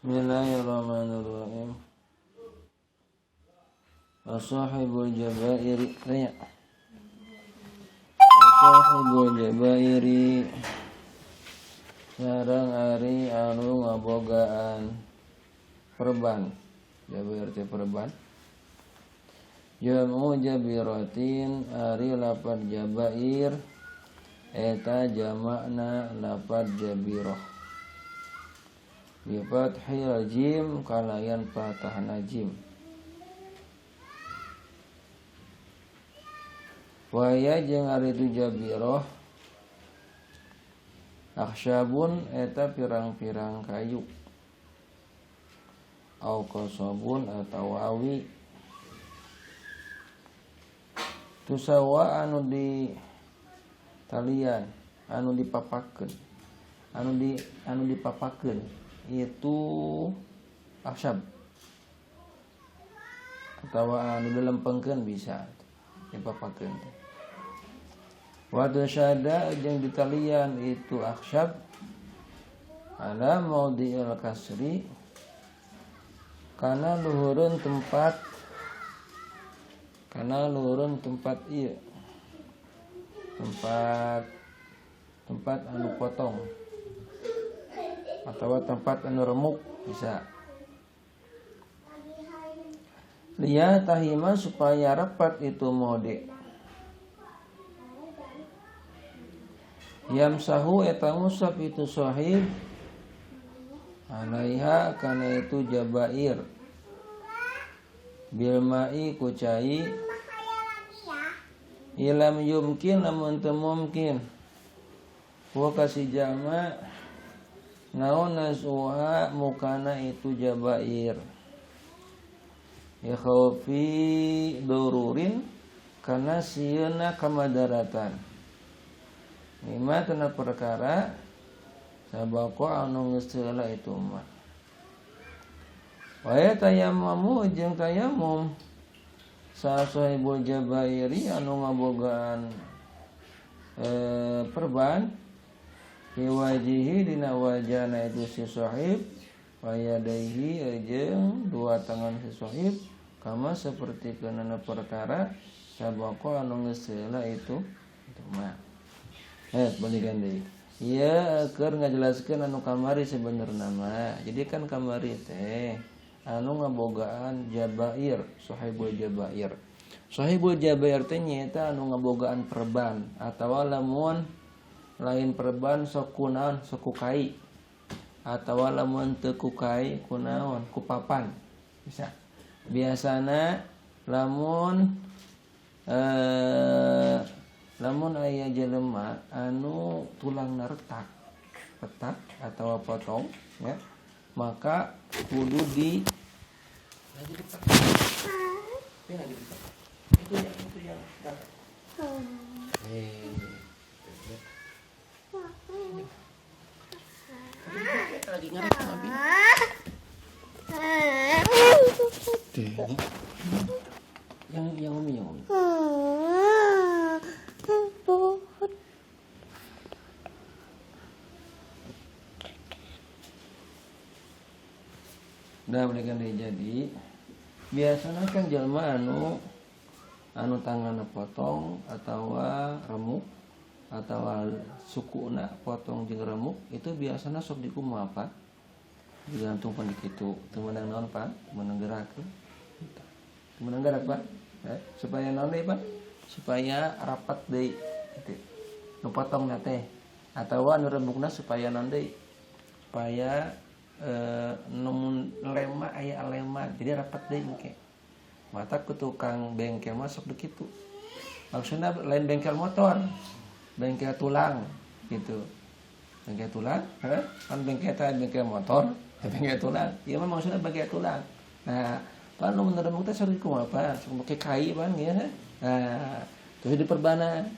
Bismillahirrahmanirrahim. Sahibul jabairi tanya. Sahibul jabairi sareng ari anu ngabogaan perban. Jabair teh perban. Jamu jabiratin ari lapad jabair eta jamakna lapad jabirah. Bi fathil jim kalayan fathahna jim. Waya jeung ari itu jabirah akhsyabun eta pirang-pirang kayu au qasabun atau awi tusawa anu di talian anu dipapakeun anu dipapakeun itu akhsyab atau anu dilempengkeun bisa dipapakeun. Wa syada jeung ditalian itu akhsyab ala maudhi'il kasri kana luhureun tempat ieu tempat anu potong atau tempat anu remuk bisa. Liya tahima supaya rapat itu mode. Yamsahu eta ngusap itu sahib alaiha kana itu jabair bil ma'i ku cai ilam yumkin lamun teu mungkin wa kasih jama naon nasuha mukana itu jabair ya khaufi dururin kana sieuna kamadaratan mimma tena perkara sabaqo anu geus heula itu mah. Wa tayammamu jeung tayammum sa sahibul jabairi anu ngabogaan perban fi wajihi dina wajana itu si sahib wa yadaihi jeung dua tangan si sahib kama seperti kenana perkara sabaqo anu geus heula itu mah. Balikan deui. Ieu keur ngajelaskeun anu kamari sebenarna mah. Jadi kan kamari teh anu ngabogaan jabair, sahibul jabair. Sahibul jabair teh nyaeta anu ngabogaan perban atawa lamun lain perban sok kunaon sok ku kai atawa lamun teu ku kai kunaon ku papan. Bisa. Biasana lamun lamun aya jelema anu tulangna retak atau potong ya, maka kudu di lagi dipakai. Ini lagi dipakai. Itu yang lagi ngerek Abi. Yang Umi, yang Umi. Dah berikan jadi biasanya kan jelma anu tanganna potong atau remuk atau sukuna potong jeung remuk itu biasanya sok dikumaha apa digantung pan kitu teu meunang naon Pak meunang gerak teu meunang gerak Pak supaya naon deui Pak supaya rapat deui kitu nu potongna teh atawa anu remukna supaya naon deui supaya nemun lema aya lema jadi rapat deui engke mata ku tukang bengkel masuk begitu maksudnya lain bengkel motor bengkel tulang gitu bengkel tulang kan bengkel teh bengkel motor bengkel tulang ieu mah maksudnya bengkel tulang. Nah pan nu remuk teh sok kumaha apa sok make kai pan ieu nah terus diperbanan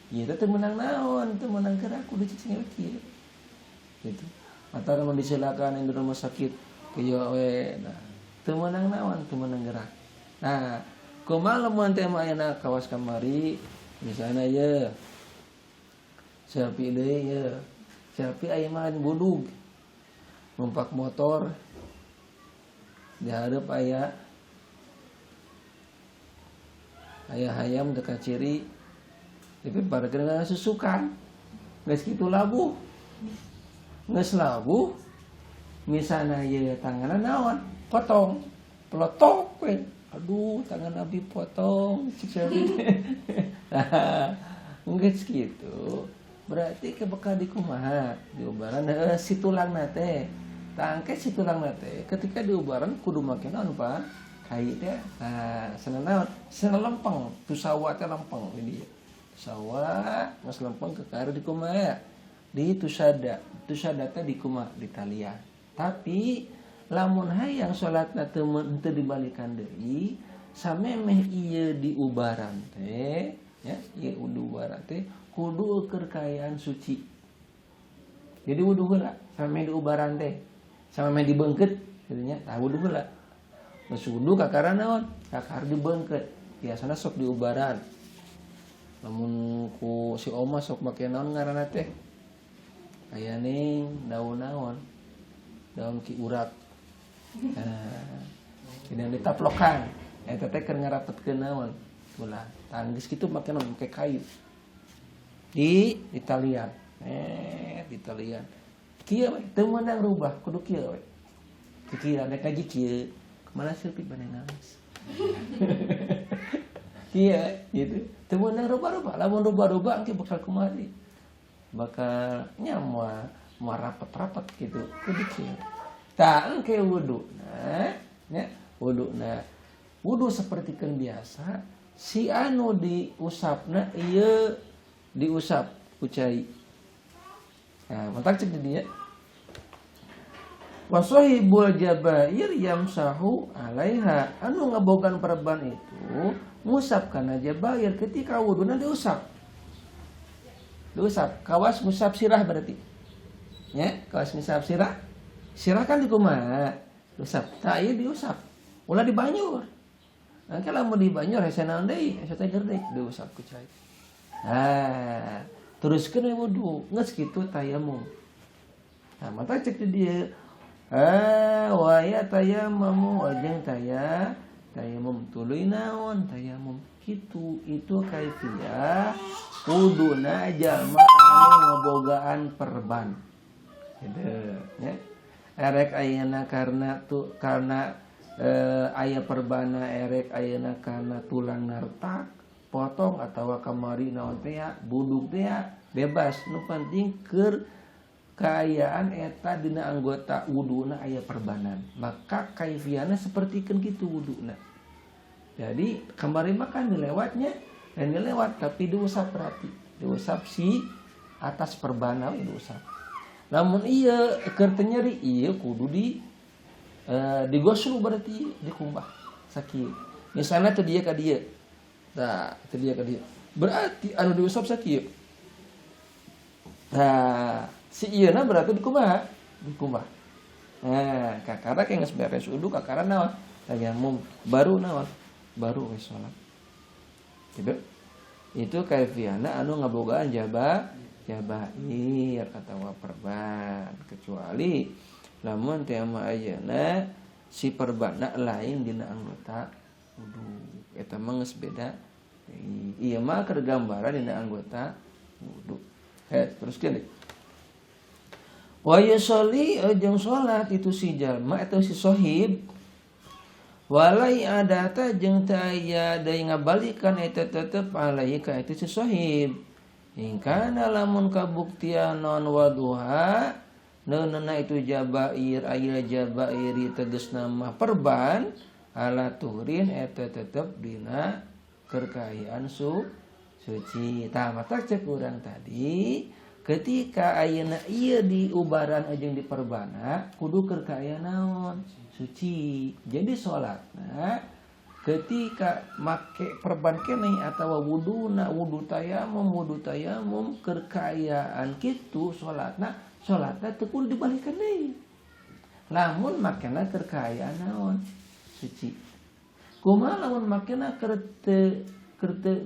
ieu teh teu meunang naon teu meunang gerak kudu cicing kieu gitu. Atau lamun disilakan di rumah sakit kieu we nah teu meunang naon teu meunang gerak. Nah kumaha lamun teh mah ayeuna kawas kamari misalna ye selfie deui ye selfie aya mah budug numpak motor Dihareup aya aya hayam teu kaciri dipiparkeun kana susukan. Geus kitu labuh. Geus labuh misalna ieu tanganna naon? Potong. Plotok we. Aduh, tangan Nabi potong cik Selvi. Geus kitu. Berarti ke bakal dikumaha? Diubaran heuh si tulangna teh. Tangke si tulangna teh ketika diubaran kudu make naon, Pak? Kai teh. Nah, cenah naon? Cenah lempeng, tu sawa teh lempeng di dieu. Sawa geus lempeng ke kar dikumaha? Di tusada. Tusada teh dikumaha? Di talian. Tapi lamun hayang salatna teu teu dibalikan deui, samemeh ieu diubaran teh, ya, ieu diubaran teh kudu keur kaayaan suci. Jadi wudu heula samemeh diubaran teh. Samemeh dibeungkeut kitu nya, tah wudu heula. Geus wudu kakara naon? Kakara dibeungkeut. Biasana sok diubaran. Lamun ku si oma sok make naon ngaranna teh? Aya ning daun naon? Daun ki urat. Nah, ini ditaplokan. Eta teh keur ngarapetkeun naon? Tulang. Tah geus kitu make naon? Make kayu. Di ditalian. Ditalian. Kieu we, teu meunang rubah, kudu kieu we. Kieu rek ngaji kieu. Kemana Silpi bade ngaos. Kieu gitu. Teu meunang rubah-rubah. Lamun rubah-rubah engke bakal kumaha deui? Bakal nya moal moal rapet-rapet gitu. Kudu kieu. Tah engke wuduna nya, wuduna. Wudu sapertikeun biasa, si anu diusapna ieu diusap ku cai. Nah, matak cek di dieu. Wa sahibul jabair yamsahu alaiha. Anu ngabogaan perban itu ngusap kana jabair ketika wuduna diusap. Diusap, kawas ngusap sirah berarti. Ya, kawas ngusap sirah. Sirah kan dikumaha? Diusap. Tah ieu diusap. Ulah dibanyur. Engke lamun dibanyur hese naon deui? Hese teh deui diusap ku cai. Nah, teruskeun we wudu, geus kitu tayamum. Nah, mata cek di dieu. Ah, wa ya tayammamu jeung tayamum tuluy naon tayamum kitu itu kaifiah wuduna jalma anu ngabogaan perban. Gitu nya. Erek ayeuna karena tu karena aya perbana erek ayeuna karena tulang retak potong atawa kamari naon teh buduk teh bebas nu penting keur kaayaan eta dina anggota wuduna aya perbanan maka kaifiahna sapertikeun kitu wuduna. Jadi kamari mah kan dilewatnya dan dilewat tapi diusap berarti diusap si atas perbana we diusap. Lamun ieu keur teu nyeri ieu kudu di digoslu berarti dikumbah sakieu. Misalnya teu dieu ka dieu. Tah, teu dieu ka dieu. Berarti anu diusap sakieu. Nah, si ieuna berarti dikumbah, dikumbah. Nah, kakara ke geus beres wudu kakara naon? Tayamum, baru naon? Baru we salat. Gitu. Itu kaifiahna anu ngabogaan jabair atawa perban kecuali lamun teh mah ayeuna si perbana lain dina anggota wudu. Eta mah geus beda. Ieu mah keur gambaran dina anggota wudu. Teruskeun deui. Wa yusolli jeung salat itu si jalma atau si sohib walai adata jeung teu aya deui ngabalikan eta tetep alaihi ka itu si sohib. Ingkana lamun kabuktian non waduha neunana itu jabair aya jabairi tegasna mah perban ala turin eta tetep dina kerkayaan suci. Tah mata cek urang tadi ketika ayeuna ieu diubaran jeung diperbana kudu keur kaayaan naon suci. Jadi salatna ketika make perban keneh atawa wuduna wudu tayamum keur kaayaan kitu salatna teu kudu dibalikan deui. Lamun makena keur kaayaan naon suci. Kumaha lamun makena keur teu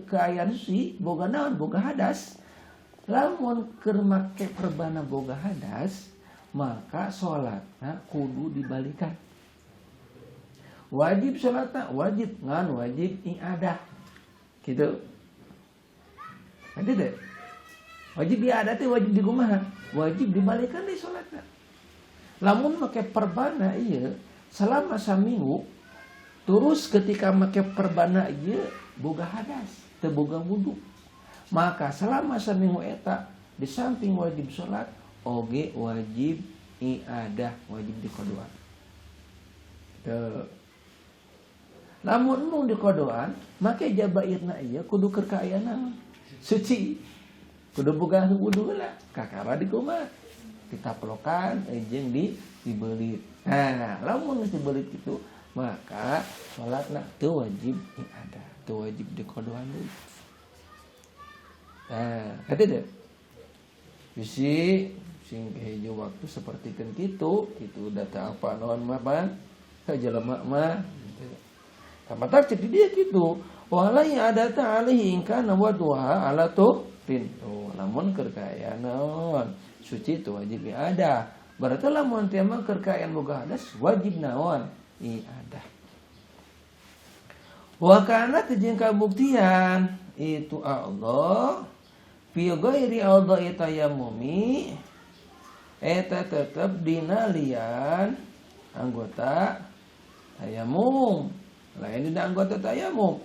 kaayaan suci boga naon boga hadas. Lamun keur make perbana boga hadas maka salatna kudu dibalikan. Wajib salatna wajib ngan wajib i'adah. Gitu. Nanti deh. Wajib i'adah teh wajib dikumaha? Wajib dibalikan deui salatna. Lamun make perbana ieu selama saminggu terus ketika make perbana ieu boga hadas, teu boga wudu. Maka selama saminggu eta di samping wajib salat oge wajib i'adah, wajib dikodoan. Tuh. Lamun embung dikodoan, make jabairna ieu kudu keur kaayana suci. Kudu boga wudu heula, kakara dikumaha? Ditaplokan jeung dibeulit. Nah, lamun geus dibeulit kitu, maka salatna teu wajib i'adah, teu wajib dikodoan deui. Nah, kata deh. Bisi sing hiji waktu sapertikeun kitu, kitu data apa naon mah pan, jelema mah gitu. Tamatak cek di dia kitu. Wala i'adata alaihi in kana waduha ala turin. Oh, lamun keur kaayaan naon suci itu wajib i'adah. Berarti lamun teh mah keur kaayaan boga hadas wajib naon i'adah. Wa kana jeung kabuktian itu Allah fi ghairi a'dha'i tayammumi eta tetep dina lian anggota tayamum, lain dina anggota tayamum.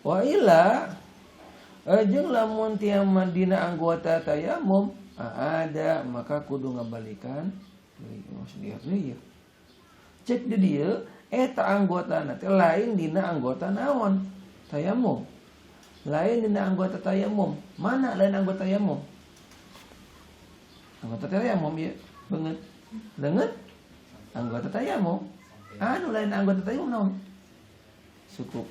Wa illa jeung lamun tiang dina anggota tayamum ada maka kudu ngabalikan deui. Cek di dieu eta anggotana teh lain dina anggota naon tayamum. Lain dina anggota tayamum. Mana lain anggota tayamum? Anggota tayamum ieu beungeut. Leungeut anggota tayamum. Anu lain anggota tayamum naon? Suku.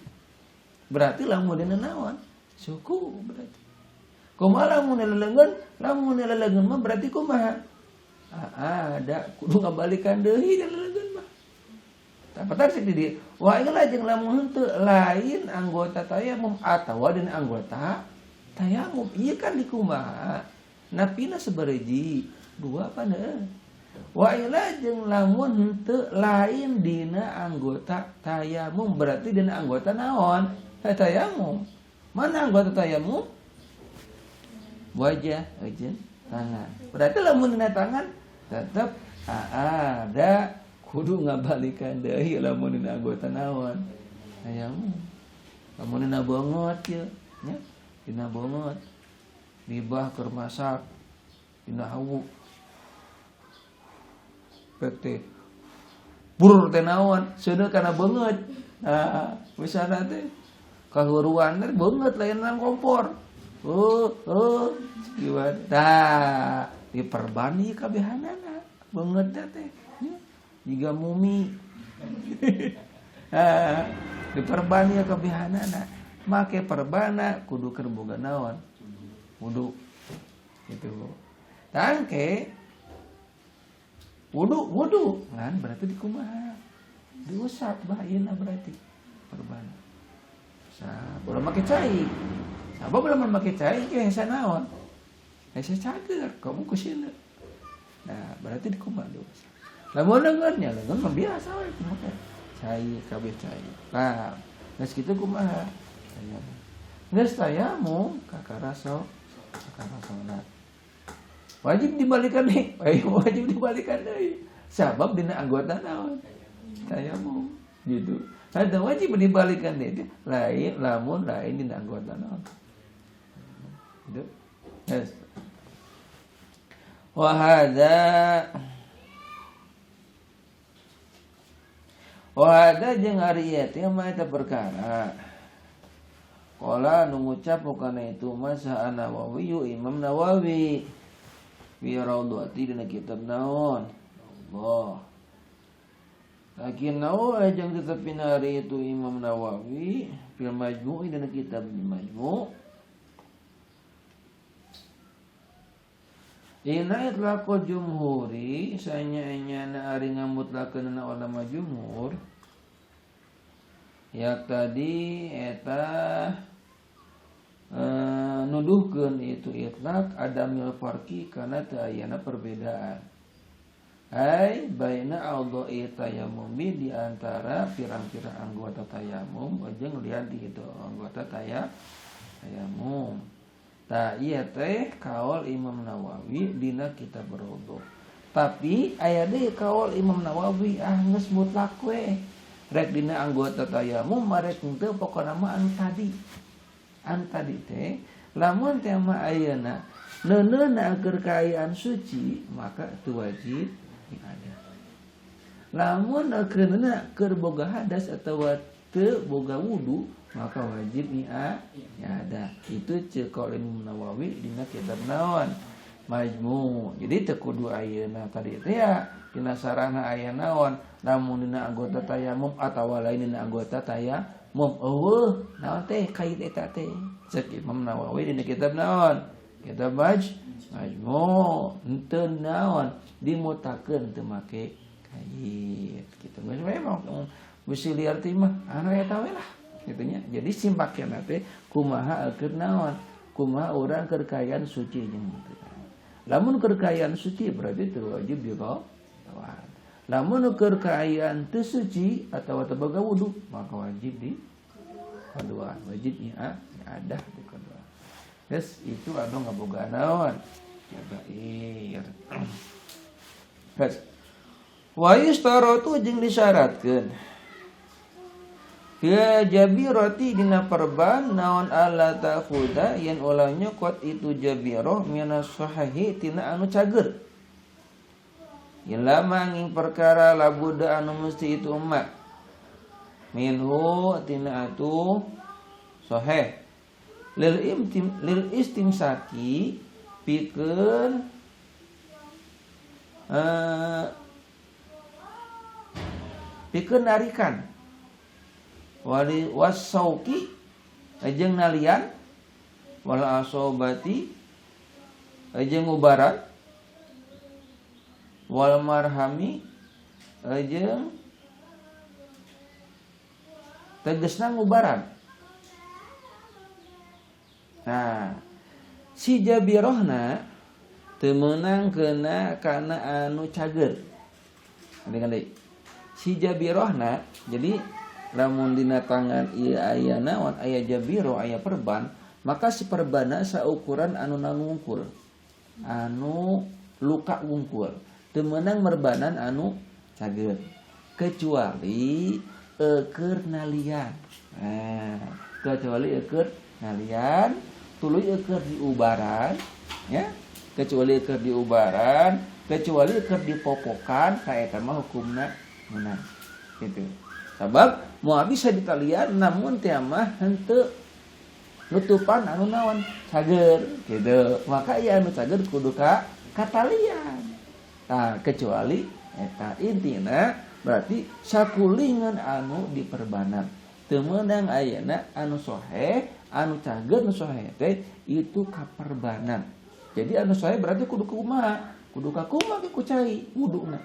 Berarti lamun dina naon? Suku berarti. Kumaha lamun leleungeun? Lamun leleungeun mah berarti kumaha? Ada kudu ngabalikan deui leleungeun mah. Tapatar sih di dieu. Wa ieu jeung lamun henteu lain anggota tayamum atawa dina anggota tayamum. Ieu kan dikumaha? Napina sabareji dua apa heuh. Wa ila jeung lamun henteu lain dina anggota tayamum berarti dina anggota naon? Tayamum. Mana anggota tayamum? Wajah jeung tangan. Berarti lamun dina tangan tetep ada kudu ngabalikan deui lamun dina anggota naon? Tayamum. Lamun dina bongot ieu nya, dina bongot. Dibah keur masak dina hawu. Pek teh bur teh naon? Seuneu kana beungeut. Nah, misalna teh kahuruan teh beungeut lain nang kompor. Oh, gimana? Tah, diperbani kabehanana beungeut teh. Jiga mumi. Ah, diperbani kabehanana. Make perbana kudu keur boga naon? Wudu. Gitu. Tangke wudu ngan berarti dikumaha? Diusap bahayana berarti perbana. Sa, boleh make cai. Sabab lamun make cai ke hese naon? Hese cager, kamu kusina. Nah, berarti dikumaha diusap. Lamun leungeun nya leungeun mah biasa we kumaha. Cai kabeh cai. Nah, geus kitu kumaha? Tayamum. Geus tayamum kakara sok kakara salat. Wajib dibalikan deui. Wajib dibalikan deui. Sabab dina anggota naon? Tayamum gitu. Ada wajib dibalikan deui lain lamun lain dina anggota naon. Gitu. Yes. Wa hadza jeung ari ieu teh mah eta perkara. Qala nu ngucap kana itu masa An-Nawawi Imam Nawawi fi raudhati dina kitab naon Allah. Lakin nawa jeung tetep ari itu Imam Nawawi fil Majmu' dina kitab Majmu'. Dina itlaqul jumhuri sanya-nyana ari ngamutlakeunna ulama jumhur yak tadi eta nuduhkeun itu itlaq adamil farqi kana teu ayana perbedaan. Ai baina audha'i tayammumi di antara pirang-pirang anggota tayamum jeung lian di itu anggota tayamum. Tah ieu teh kaul Imam Nawawi dina kitab Raudhah. Tapi aya deui kaul Imam Nawawi ah geus mutlak we. Rek dina anggota tayamum marek henteu pokona mah anu tadi. Anu tadi teh lamun teh mah ayeuna neuneuna keur kaayaan suci maka teu wajib ada. Lamun keuna keur boga hadas atawa teu boga wudu maka wajib ada. Itu ceuk kaul Imam Nawawi dina kitab naon Majmu. Jadi teu kudu ayeuna tadi teh ya dina sarana aya naon lamun dina anggota tayamum atawa lain dina anggota tayamum eueuh naon teh kait eta teh ceuk Imam Nawawi dina kitab naon kitab Majmu henteu naon dimutakeun teu make kait kitu geus we mah bisi liar teh mah anu eta we lah kitu nya. Jadi simpakena teh kumaha keur naon kumaha urang keur kaayaan suci jeung teu. Lamun keur kaayaan suci berarti teu wajib diqadaan. Lamun keur kaayaan teu suci atawa teu boga wudu maka wajib di qadaan, wajib ada di qadaan. Yes, itu anu ngaboga naon jabair. Yes. Wa yustaratu jeung disyaratkeun ya jabirati dina perban naon alla ta'khuda yen ulah nyokot itu jabirah minas sahihi tina anu cager. Ila manging perkara labuda anu mesti itu emak minhu tina atu sahih lil istimsaki pikeun pikeun narikan wali wasauki jeung nalian wal asobati jeung ubaran wal marhami jeung tegesna ngubaran. Nah, si jabirohna teu meunang kena kana anu cager. Dengar deui. Si jabirohna jadi lamun dina tangan ieu aya naon aya jabiro aya perban, maka si perbana saukuran anu nangungkul, anu luka wungkul. Teu meunang merbanan anu cager kecuali eueur nalian. Nah, kecuali eueur nalian tuluy eueur diubaran ya, kecuali eueur diubaran, kecuali eueur dipopokan ka eta mah hukumna meunang gitu. Sabab moal bisa ditalian namun teh mah henteu nutupan anu naon cager gitu. Maka ieu anu cager kudu ka katalian. Tah kecuali eta intina berarti sakulingan anu diperbanan. Teu meunang ayeuna anu soheh, anu cager nu soheh teh itu kaperbanan. Jadi anu soheh berarti kudu kumaha? Kudu ka kumaha ge ku cai wuduna.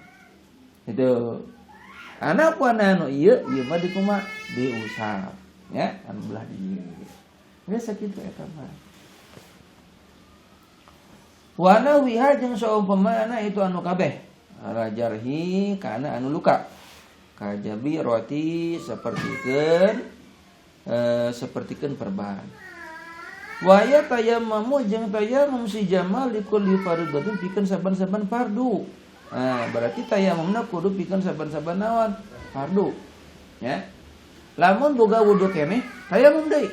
Gitu. Anak anu ieu ieu mah dikumaha diusap ya anu belah dieu. Geus sakitu eta mah. Wana wiha jeung saumpamana itu anu kabeh ala jarhi kana anu luka. Kajabi roti sapertikeun perban. Wa ya tayammamu jeung tayamum si jamal likulli fardhatin pikeun saban-saban fardu. Nah, berarti tayamumna kudu pikeun saban-saban naon? Fardu. Ya. Lamun boga wudu keneh, tayamum deui.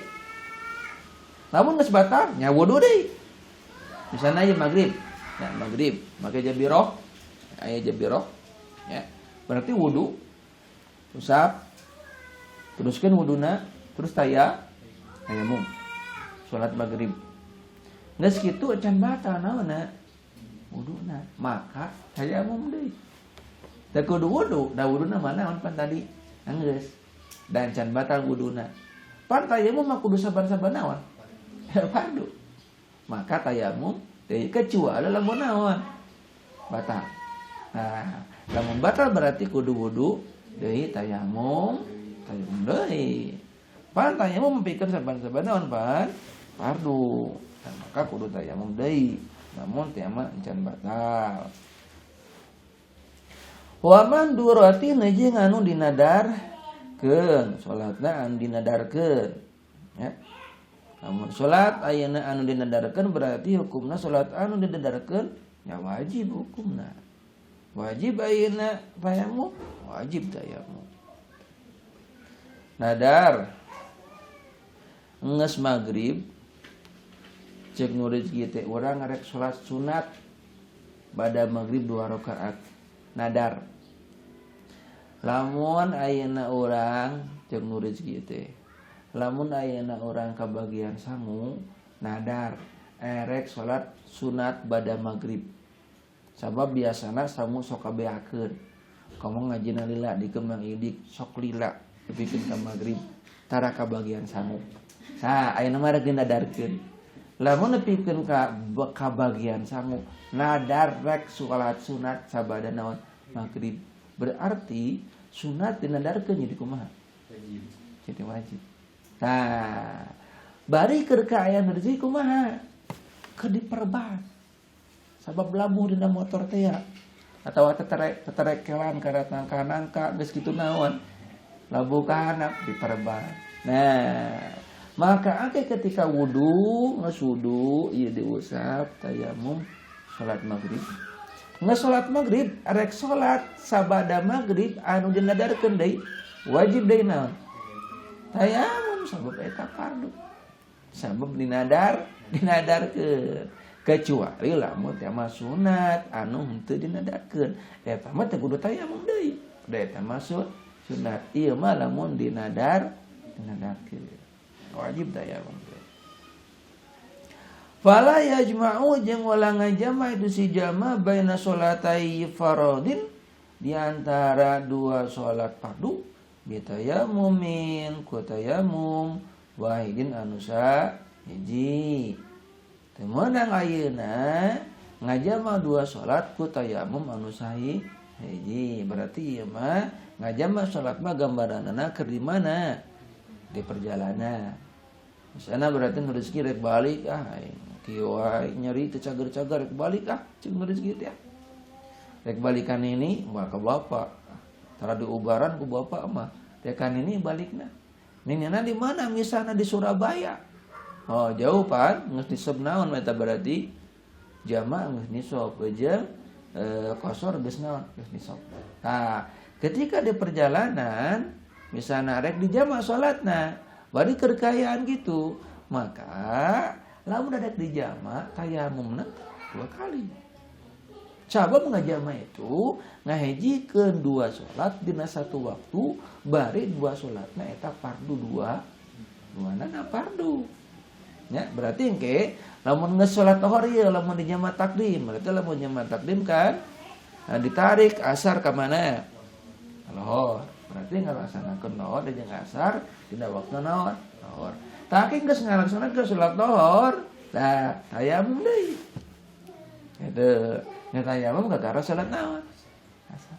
Lamun geus batal, nya wudu deui. Misalna ieu magrib. Ya, magrib make jabiroh, aya jabiroh, ya. Berarti wudu usap, teruskeun wuduna, terus tayamum. Salat magrib. Geus kitu can batal naonna? Wuduna, maka tayamum deui. Teu kudu wudu, da wuduna mah naon pan tadi? Anggeus. Dan can batal wuduna. Pan tayamum mah kudu saban-saban naon? Fardu. Maka tayamum deui kecuali lamun naon? Batal. Nah, lamun batal berarti kudu wudu deui tayamum, tayamum deui. Pan tayamum pikeun saban-saban naon pan? Fardu. Nah, maka kudu tayamum deui. Namun teh mah encan batal. Wa manduratin jeung anu dinadarkeun, salatna anu dinadarkeun ya. Lamun salat ayeuna anu dinadarkeun berarti hukumna salat anu dinadarkeun ya wajib hukumna. Wajib ayeuna tayamum, wajib tayamum. Nadar geus magrib cek nu rezeki teh urang rek salat sunat bada magrib 2 rakaat. Nadar. Lamun ayeuna urang cek nu rezeki teh lamun ayeuna urang kabagian sangu nadar erek salat sunat bada magrib. Sabab biasana sangu sok kabeakeun. Komo ngajina lila di Kembang Idik sok lila dipikeun ka magrib tara kabagian sangu. Tah ayeuna mah rek dinadarkeun. Lamun nepikeun ka kabagian sangu nadar rek salat sunat sabada naon magrib. Berarti sunat dinadarkeun jadi kumaha? Wajib. Jadi wajib. Tah bari keur kaayaan rezeki kumaha? Keur diperban. Sabab labuh dina motor teh ya. Atawa teterekelan kana nangka-nangka geus kitu naon? Labuh ka handap diperban. Nah, maka angke ketika wudu, geus wudu ieu diusap tayamum salat magrib. Geus salat magrib, rek salat sabada magrib anu dinadarkeun deui, wajib deui naon? Tayamum sabab eta fardu. Sabab dinadarkeun. Kecuali lamun teh mah sunat anu henteu dinadarkeun. Eta mah teu kudu tayamum deui. Da eta mah sunat. Ieu mah lamun dinadarkeun. Wajib tayamum. Fala yajma'u jeung ulah ngajama itu si jama baina sholatai faradin di antara dua salat fardu bitayamumin ku tayamum wahidin anu sahiji. Teu meunang ayeuna ngajama dua salat ku tayamum anu sahiji. Berarti ieu mah ngajama salat mah gambaranana keur di mana? Di perjalanan. Misalnya berarti nu rezeki rek balik ah kieu wae nyeri teu cager-cager rek balik ah cing nu rezeki teh. Rek balikan ini mah ka bapak. Tara diubaran ku bapak mah. Rekan ini balikna. Ninina di mana? Misalnya di Surabaya. Oh, jauh pan, geus nisab naon eta berarti jama geus nisab jeung kosor geus naon geus nisab. Tah, ketika di perjalanan misalnya rek di jama salatna, bari keur kaayaan gitu, maka lamun rek di jama tayamumna 2 kali. Cabab ngajama itu ngahijikeun 2 salat dina satu waktu, bari 2 salatna eta fardu 2, duanana fardu. Ya, berarti engke lamun geus salat lohor ieu lamun di jama takdim, berarti lamun jama takdim kan nah, ditarik asar ka mana? Lohor. Berarti ngalaksanakeun lohor jeung asar dina waktu naon? Lohor. Tah geus ngalaksanakeun salat lohor, tah tayamum deui. Gitu. Nya tayamum kakara salat naon? Asar.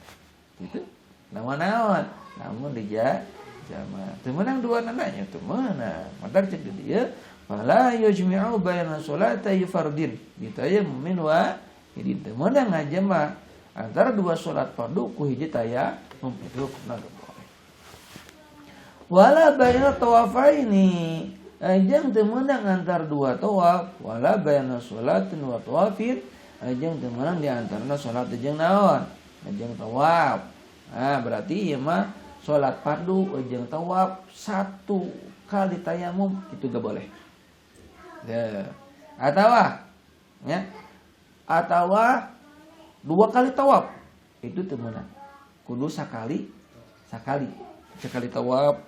Gitu. Lamun naon? Lamun di jama. Teu meunang dua nanya teu meunang. Matar cek di dieu fala yujmi'u baina salatay fardin bitayammumin wa hidin. Teu meunang ngajama antara dua salat fardu ku hiji tayamum itu hukumna boleh. Wala baina tawafaini jeung teu meunang antar dua tawaf, wala baina salatin wa tawafin jeung teu meunang di antarana salat jeung naon? Jeung tawaf. Nah, berarti ieu mah salat fardu jeung tawaf satu kali tayamum itu gak boleh. Ya. Atawa ya. Atawa 2 kali tawaf itu teu meunang. Kudu sakali sekali tawaf.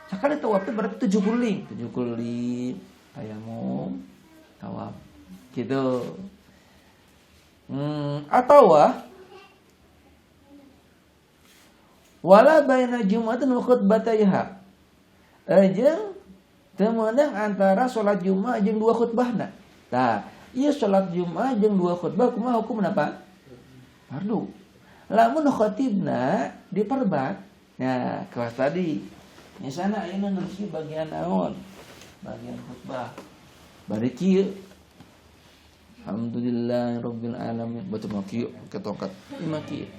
Sekali tawaf itu berarti 7 keliling, 7 keliling tayamum tawaf. Gitu. Atawa wala baina jum'atin wa khutbataiha. Jeung teu meunang antara salat Jumat jeung 2 khutbahna. Tah, ieu salat Jumat jeung 2 khutbah kumaha hukumna, Pak? Fardu. Lamun khatibna diperbat. Nah, kelas tadi. Misalna ayeuna neruskeun bagian naon? Bagian khutbah. Bari kieu. Alhamdulillahirabbil alamin. Baca mah kieu ke tongkat. Ieu mah kieu.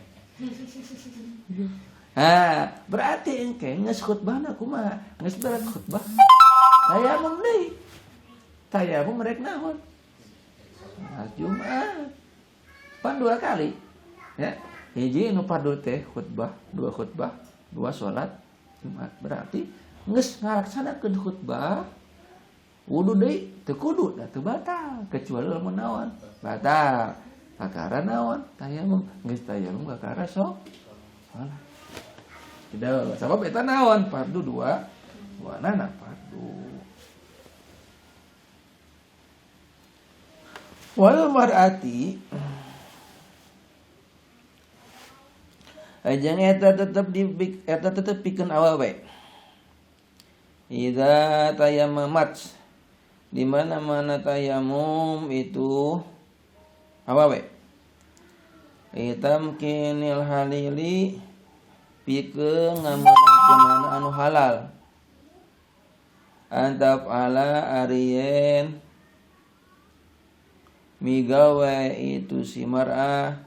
Ha, berarti engke geus khutbahna kumaha? Geus berat khutbah. Tayamum deui. Tayamum rek naon? Salat Jumat. Pan dua kali. Ya, hiji nu fardu teh khutbah, dua khutbah, dua salat Jumat. Berarti geus ngalaksanakeun khutbah wudu deui teu kudu da teu batal kecuali lamun naon? Batal. Kakara naon? Tayamum. Geus tayamum kakara sok salat. Tidak, sabab eta naon? Fardu dua, duanana fardu. Wal mar'ati ajang eta tetep di eta tetep pikeun awewe. Idza tayammamat, di mana-mana tayamum itu awewe. Itamkinil halili pikeun ngameunangkeun anu halal. Antaf ala arien migawe itu si mar'ah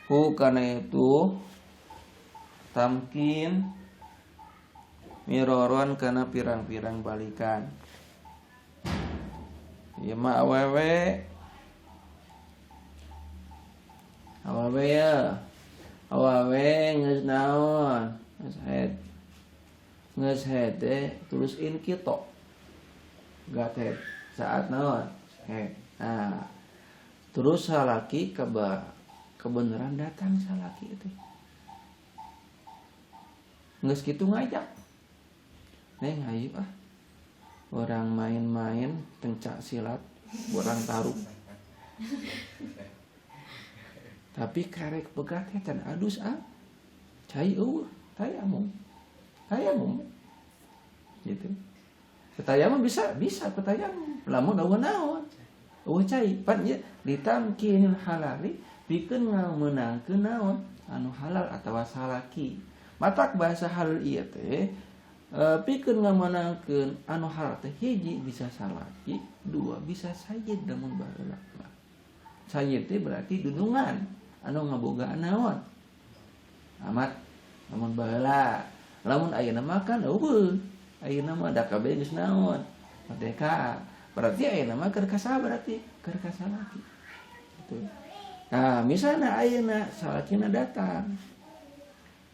hu kana itu tamkin miroron kana pirang-pirang balikan. Ieu mah awewe awewe ya awewe geus naon geus haid geus haid teh terus in kitu gat haid saat naon haid. Nah, terus salaki kebenaran datang salaki itu geus kitu ngajak neng hayu ah orang main-main pencak silat orang taruh tapi karek pegat can adus ah cai eueuh tayamum tayamum gitu. Tayamum bisa bisa tayamum lamun eueuh naon eueuh cai pan ieu ditamkinil halali pikeun ngamenangkeun naon anu halal atawa salaki. Matak bahasa halal ieu teh pikeun ngamenangkeun anu halal teh hiji bisa salaki, dua bisa sayyid lamun baheula mah. Sayyid teh berarti dunungan anu ngabogaan naon amat lamun baheula. Lamun ayeuna mah kan eueuh ayeuna mah da kabeh geus naon merdeka. Berarti ayeuna mah keur kasaha berarti keur kasalaki gitu. Nah, misalna ayeuna salakina datang.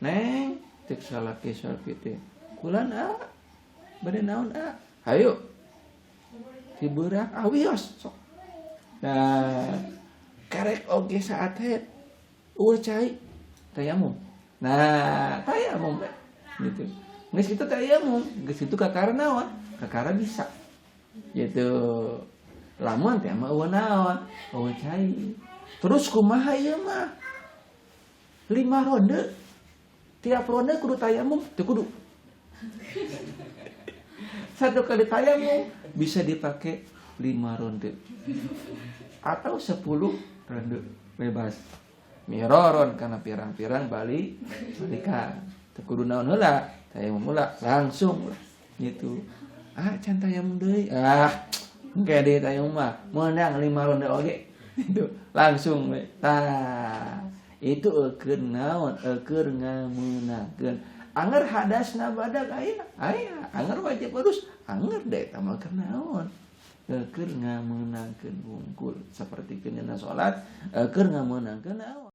Neng, cek salaki salaki teh. Kulan a bade naon a? Hayu. Tibeurak awios sok. Nah, karek oge saat haid eueuh cai tayamum. Nah, tayamum gitu. Geus kitu tayamum, geus kitu kakara naon? Kakara bisa. Gitu. Lamun teh mah eueuh naon? Eueuh cai. Terus kumaha ieu mah? 5 ronde. Tiap ronde kudu tayamum, teu kudu. Satu kali tayamum bisa dipakai 5 ronde. Atau 10 ronde, bebas. Miroron kana pirang-pirang bali balikan. Teu kudu naon heula, tayamum heula langsung lah gitu. Ah can tayamum deui. Ah, engke deui tayamum mah meunang 5 ronde oge. Itu langsung we. Tah, itu eukeun naon? Eukeun ngamenangkeun. Anger hadasna badag aya, aya. Anger wajib harus, anger deh eta mah keur naon? Eukeun ngamenangkeun hungkul. Saperti keun dina salat, eukeun ngamenangkeun naon?